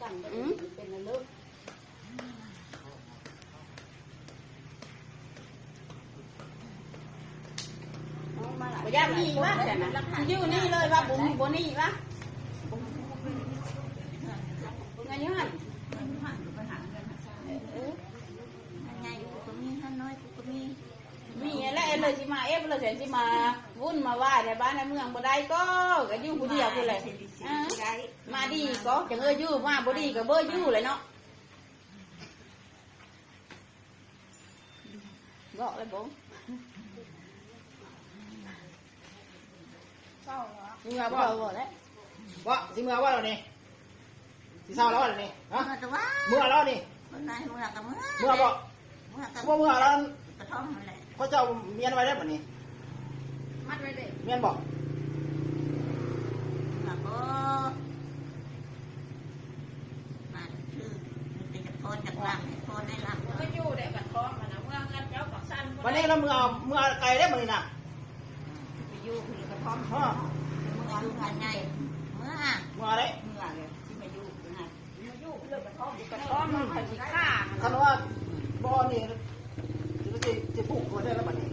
ອືມ ບໍ່ຢາກມີວະ ຊັ້ນນະ ຢູ່ນີ້ເລີຍວະ ບໍ່ມີ ບໍ່ນີ້ວະ ເງິນຢູ່ຫັ້ນ ເອີ ເອີ ເງິນໃຫຍ່ ກູກໍມີ ເງິນນ້ອຍ ກູກໍມີ ມີແຫຼະ ເລີຍຊິມາເອຟ ເລີຍຊິມາວຸ້ນມາວາຍໃນບ້ານໃນເມືອງບໍ່ໄດ້ກໍ ກໍຢູ່ຜູ້ດຽວພຸ້ນແຫຼະ ເອີ ມາດີກໍ ຈັ່ງເອີຢູ່ ມາບໍ່ດີກໍບໍ່ຢູ່ແຫຼະເນາະ. ເບາະແລ້ວບໍ່ ເຊົາແລ້ວ ເມືອບໍ່ ເບົາແລ້ວ ເບາະ ຊິເມືອບໍ່ລະນີ້ ຊິເຊົາແລ້ວລະນີ້ ຮະ ເມືອແລ້ວນີ້ ເມືອບໍ່ ເມືອບໍ່ລະ ກະທ່ອມຫັ້ນແຫຼະ ເຂົາເຈົ້າມ້ຽນໄວ້ແລ້ວບັດນີ້ ມັດໄວ້ເດ້ ແມ່ນບໍ່ ເມືອບໍ່ ມາຖືກ ມີແຕ່ຈະພອນຈະລຳ ໃຫ້ພອນໃຫ້ລຳ ກໍຢູ່ໄດ້ບັດທ້ອງຫັ້ນນະ ເມືອເຮືອນເຈົ້າປາກຊັນ ບັດນີ້ລະເມືອ ເມືອໄກເດ້ບັດນີ້ນະ ໄປຢູ່ພຸ້ນກະທ້ອງ ເອີ ເມືອເຮືອນໃຫຍ່ ເມືອ ເມືອເດ້ ເມືອເລີຍ ຊິມາຢູ່ຫັ້ນ ມາຢູ່ເລີຍກະທ້ອງ ກະທ້ອງມັນຂ້ອຍຊິຂ້າ ຄັນວ່າບໍ່ນີ້ ຊິ ຊິ ຊິຜູກຄົນໄດ້ລະບັດນີ້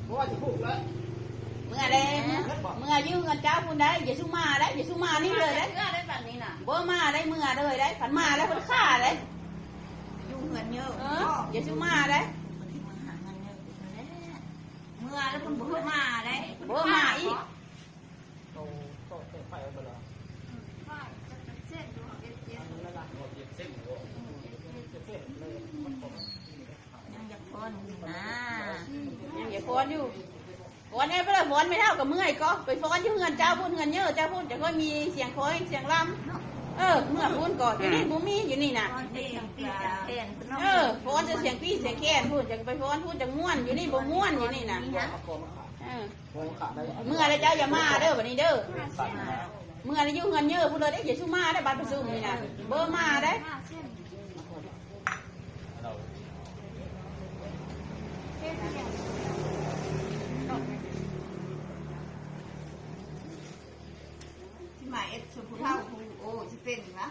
ບໍ່ວ່າຊິຜູກແລ້ວ ເມືອແລ້ວ ເມືອຢູ່ເຮືອນເຈົ້າພຸ້ນໄດ໋ ຢ່າສູ່ມາໄດ໋ ຢ່າສູ່ມານີ້ເລີຍໄດ໋ ເມືອໄດ້ບັດນີ້ນະ ບໍ່ມາໄດ້ ເມືອເລີຍໄດ໋ ຄັນມາແລ້ວເພິ່ນຂ້າໄດ໋ ຢູ່ເຮືອນເຍີ ເອີ ຢ່າສູ່ມາໄດ໋ ເພິ່ນຊິມາຫາເງິນເຍີພຸ້ນແຫຼະ ເມືອແລ້ວເພິ່ນບໍ່ມາໄດ໋ ບໍ່ມາອີກ ໂຕ ໂຕເຕະໄຟເອົາເບິດແລ້ວ ອືມ ໄຟເຊັນຢູ່ ເຮັດເຈັບ ເຮັດເຈັບເລີຍ ມັນກໍ ຍັງຢາກຟ້ອນຢູ່ນະ ອືມ ຍັງຢາກຟ້ອນຢູ່ ຟ້ອນແດ່ ໄປຟ້ອນແມ່ເຖົ້າກໍເມື່ອຍກໍ ໄປຟ້ອນຢູ່ເຮືອນເຈົ້າພຸ້ນ ເຮືອນເຍີເຈົ້າພຸ້ນ ຈະຄ່ອຍມີສຽງຄ້ອຍສຽງລຳ ເອີ ເມືອພຸ້ນກໍ ຢູ່ນີ້ບໍ່ມີ ຢູ່ນີ້ນະ ເອີ ຟ້ອນແຕ່ສຽງປີ້ສຽງແຄນພຸ້ນ ຈະໄປຟ້ອນພຸ້ນ ຈະມ່ວນ ຢູ່ນີ້ບໍ່ມ່ວນ ຢູ່ນີ້ນະ ເອີ ເມືອແລ້ວເຈົ້າຢ່າມາເດີ ບັດນີ້ເດີ ເມືອແລ້ວຢູ່ເຮືອນເຍີພຸ້ນເລີຍເດ້ ຢ່າສູ່ມາເດ້ ບັດປະຊຸມນີ້ນະ ບໍ່ມາເດ້ ຊິມາເອັດຊຸຜູ້ເຖົ້າຜູ້ ໂອ້ ຊິເປັນຫວະ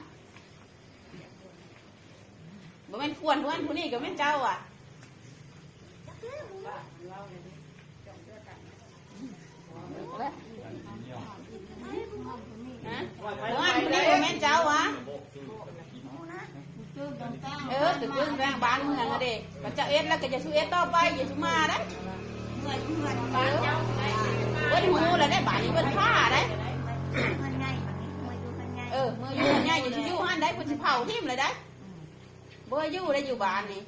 ບໍ່ແມ່ນຄວນຜູ້ນັ້ນຜູ້ນີ້ກໍແມ່ນເຈົ້າຫວະ ຮະ ຜູ້ນັ້ນຜູ້ນີ້ບໍ່ແມ່ນເຈົ້າຫວະ ເອີ ກະເບິ່ງແບບບ້ານເມືອງຫັ້ນເດ້ ເຂົາເຈົ້າເອັດແລ້ວກໍຢ່າສູ່ເອັດຕໍ່ໄປ ຢ່າສູ່ມາເດ້ ເອີ ເພິ່ນຮູ້ແລ້ວເດ້ ບາດນີ້ເພິ່ນຂ້າເດ້ ເອີ ເມືອຢູ່ເຮືອນໃຫຍ່ ຢ່າສູ່ຢູ່ຫັ້ນໄດ້ ເພິ່ນຊິເຜົາຖິ້ມເລີຍໄດ້ ບໍ່ຢູ່ໄດ້ຢູ່ບ້ານນີ້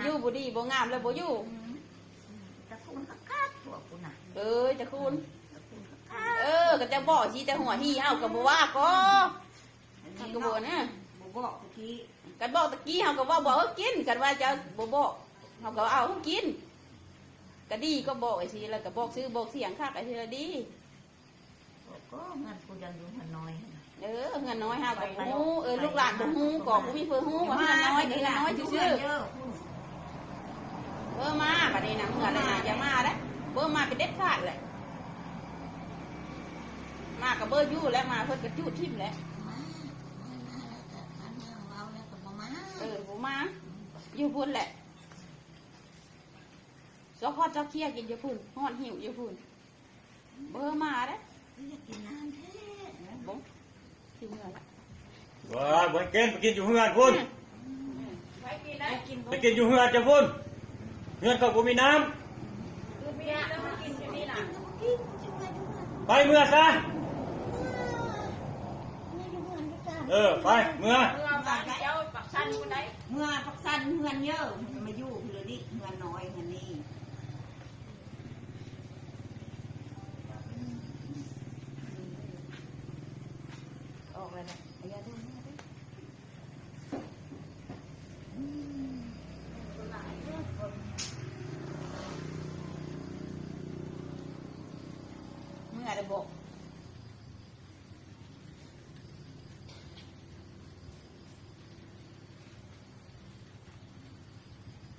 ຢູ່ບໍ່ດີບໍ່ງາມແລ້ວບໍ່ຢູ່ ຕະກູນຄັກໆ ພວກພຸ້ນນະ ເອີ ຕະກູນ ເອີ ກະຈະບອກຊິແຕ່ຫົວຫີເຮົາກໍບໍ່ວ່າກໍ ເຮົາກໍບໍ່ນະ ບໍ່ບອກຕະກີ້ ຄັນບອກຕະກີ້ເຮົາກໍເວົ້າບໍ່ເອີກິນ ຄັນວ່າເຈົ້າບໍ່ບອກເຮົາກໍເອົາເຮົາກິນ ກະດີກວ່າບອກຈັ່ງຊີ້ ແລ້ວກໍບອກຊື່ບອກສຽງຄັກຈັ່ງຊີ້ລະດີ ກໍເຮືອນຜູ້ເຈົ້າຢູ່ເຮືອນນ້ອຍຫັ້ນນະ ເອີ ເຮືອນນ້ອຍເຮົາກໍບໍ່ຮູ້ ເອີ ລູກຫຼານບໍ່ຮູ້ ກໍບໍ່ມີເພິ່ນຮູ້ວ່າເຮືອນນ້ອຍ ເຮືອນນ້ອຍຊື່ໆ ເບີມາ ບັດນີ້ນະ ເມືອແລ້ວນະ ຢ່າມາເດ້ ເບີມາເປັນເດັດຂາດແຫຼະ ມາກໍເບີຢູ່ແລ້ວ ມາເພິ່ນກໍຈູດຖິ້ມແຫຼະ ເອີ ບໍ່ມາ ຢູ່ພຸ້ນແຫຼະ ຊອກຮອດຊອກເຄຍກິນຢູ່ພຸ້ນ ຮອດຫິວຢູ່ພຸ້ນ ເບີມາເດ້ ຢາກກິນນ້ຳແທ້ ບໍ່ ຊິເມືອລະ ບໍ່ ບໍ່ໃຫ້ກິນ ໄປກິນຢູ່ເຮືອນພຸ້ນ ໄປກິນໄດ້ ໄປກິນຢູ່ເຮືອນເຈົ້າພຸ້ນ ເຮືອນເຂົາບໍ່ມີນ້ຳ ໄປເມືອຊະ ເອີ ໄປ ເມືອ ເມືອບ້ານເຈົ້າປາກຊັນພຸ້ນໃດ ເມືອປາກຊັນເຮືອນເຢີ ມາຢູ່ພຸ້ນລະນີ້ ເຮືອນນ້ອຍເຮືອນນີ້ ອອກແລ້ວນະ ຢ່າເດີນມາເດີ ເມືອແລ້ວບໍ?